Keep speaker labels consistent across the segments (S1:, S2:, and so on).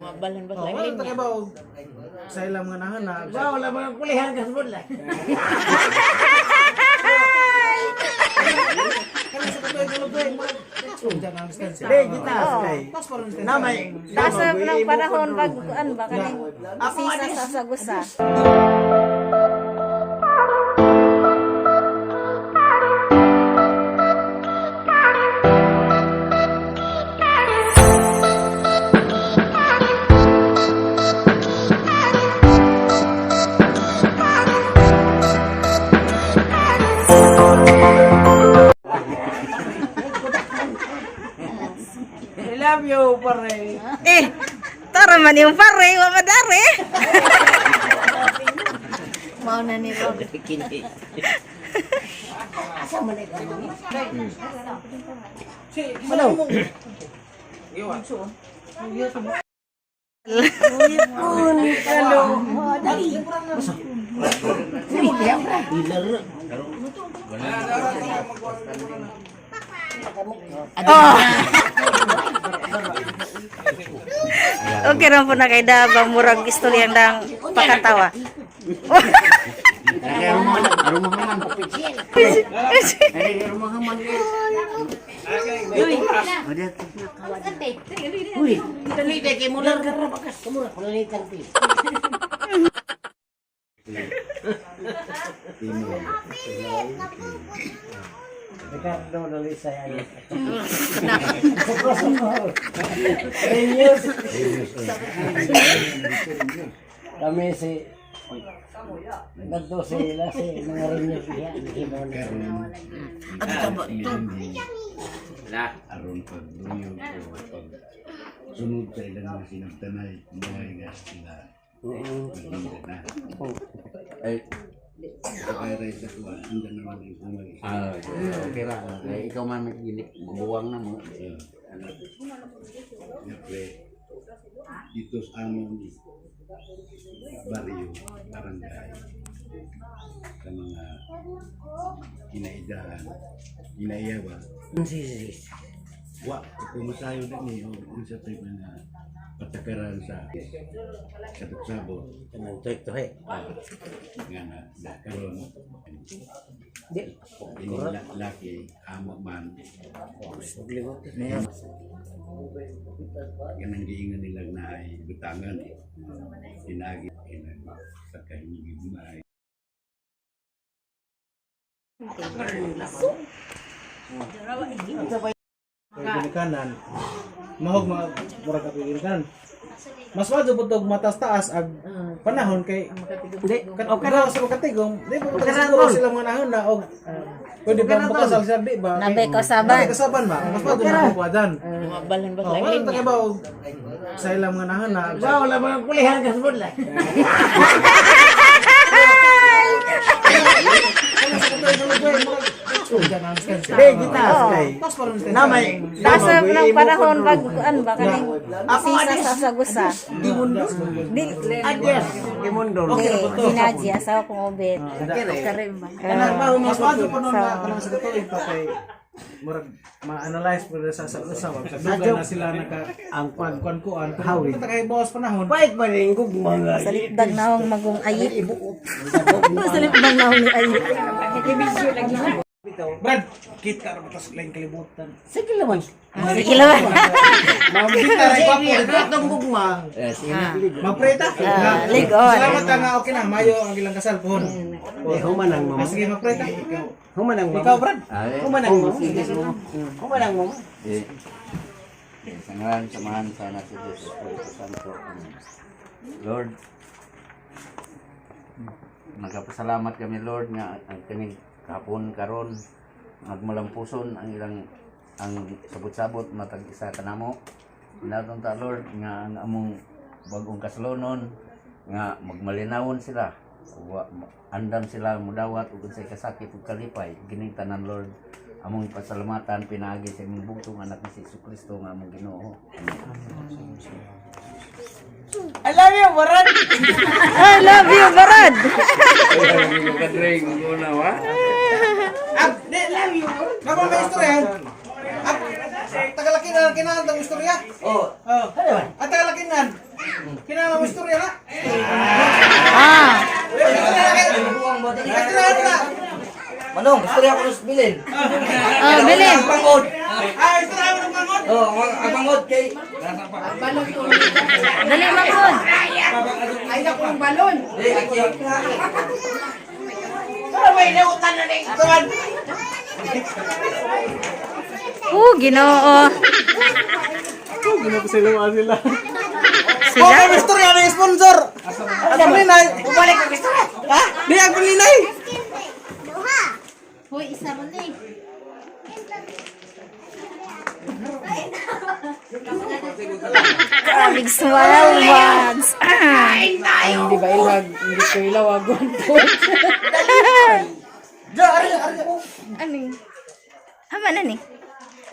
S1: Mabalhan ba
S2: Oh,
S1: sa
S2: wala ta
S1: linya?
S2: kay ba og sa ilang mga nahana.
S3: Wow, wala mga kulihan ka sa budla.
S2: Kanang sa tuig sulod tuig murag diyan ang distansya.
S3: Di kita kay.
S2: Taas pa rin distansya.
S3: Na may
S4: Taas na ng panahon pag kuan ba kaning sisa sa sagusa.
S3: I love you, pare.
S4: Eh, tara man yung pare, wa madare.
S1: Mao na ni Rob.
S2: Ano?
S4: Oh. Okay ra po na kay Dabang murag istoryang dang pakatawa.
S3: Uy, dali kay kay mular ka ra bakas kamura kulalitan ti. Ricardo Dalisay ano. Renews. Kami si Ngadto si sila si mga Renews diha
S5: Aron pagduyog o pag sunod sa ilang mga sinagtanay, mga gas sila. Maganda na. Ay, kaya rin sa kuwan, ang naman ang umay.
S6: Ah, okay ra. Kaya ikaw man may buwang na mo.
S5: Ano, siyempre, dito sa among baryo, barangay, sa mga kinaidahan, kinaiyawa, wa, pumasayo na ni, o unsa tayo mga patakaran sa sabot-sabot.
S3: Kanang tuig-tuhi.
S5: Nga na, da, karon
S3: Di.
S5: ini laki, amo man, ganang giingon nilang na ay butangan, tinagi, ilang pagkahinigid maay.
S2: Ginikanan. Mahog mga murag ka ginikanan. Mas wadyo pud tog mataas-taas ag panahon kay
S3: Di.
S2: okay
S3: Okay ra.
S2: ra sa makatigom. Di ba
S3: Okay ra,
S2: siguro
S3: tol.
S2: sila mga nahon na og pwede ba makasal siya di ba?
S4: Nabay kausaban.
S2: Nabay kausaban ba? Mas wadyo na kuwadan.
S1: Mabalhan ba
S2: Oh,
S1: sa
S2: wala ta
S1: linya?
S2: kay ba og sa ilang mga nahon na
S3: Wow, wala mga kulihan ka sa budla.
S2: kanang sa tuig sulod tuig murag diyan ang distansya.
S3: Di kita kay.
S2: Taas pa rin distansya.
S3: Na may
S4: Taas na ng panahon pag kuan ba kaning sisa sa sagusa.
S2: Di mundo.
S4: Di
S3: Adios, Gimundo.
S4: di dinaji asawa kong ubit.
S2: Kanang mas wadyo pa nun na kanang sa tuig pa kay murag ma-analyze po sa sa usa ba sa dugay na sila naka
S3: Ang
S2: kuan kuan kuan
S3: Hawi.
S2: kung kay boss panahon.
S3: Pait ba rin gugma nga?
S4: Salipdag na akong magong ayit. Salipdag na akong ayit.
S2: Brad, kita ra ba tas lain kalibutan.
S3: Sige naman.
S4: Sige lang.
S2: Kita ra gwapo.
S3: Itong gugma.
S2: Magpreta.
S4: Ah, ligon.
S2: Salamat nga okay na mayo ang ilang kasal pohon.
S3: Eh, human ang mama.
S2: Ah, sige magpreta. Ikaw.
S3: Human ang mama.
S2: Ikaw, Brad.
S3: Human ang mama. Human ang mama.
S6: Eh, sa ngalan, samahan sana si Jesus Espiritu Santo. Amen. Lord, nagpasalamat kami Lord nga ang kining kahapon karon nagmalampuson ang ilang ang sabot-sabot matag isa kanamo. Inaton ta Lord nga ang among bagong kaslonon nga magmalinawon sila. Wa, andam sila mudawat ug unsay kasakit ug kalipay gining tanan Lord among pasalamatan pinaagi sa imong bugtong anak ni si Kristo nga among Ginoo. Amen.
S3: I love you, Baran.
S4: I love you, Barad.
S2: Ah, di love you. Napa may istorya? Ah, tagalakinan kinaan tong istorya.
S3: Oh.
S2: Oh.
S3: Ano ba?
S2: Ah, tagalakinan. Kinala mo istorya na.
S4: Ah.
S2: Istorya na.
S3: Manong, istorya ko sa bilin.
S4: Oh, bilin.
S3: Pangod.
S2: Ah, istorya mo ng pangod.
S3: Oh, ang pangod kay
S4: Dali mangod.
S1: Ay, akong balon.
S3: Di aki.
S4: Oh, Ginoo.
S2: Gino ko sila sila.
S4: Sila.
S2: Okay, istorya na sponsor. Ang paninay. Balik ang istorya. Ha? Di ang paninay.
S1: Hoy, isa man eh.
S4: Grabe swell ones. Ah.
S1: Hindi ba ilag? Hindi ko ilawagon po.
S4: Aning. Ama na ni.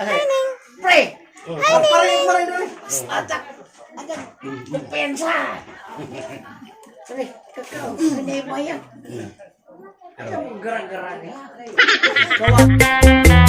S4: Aning.
S2: Pare, pare dali.
S4: Aning.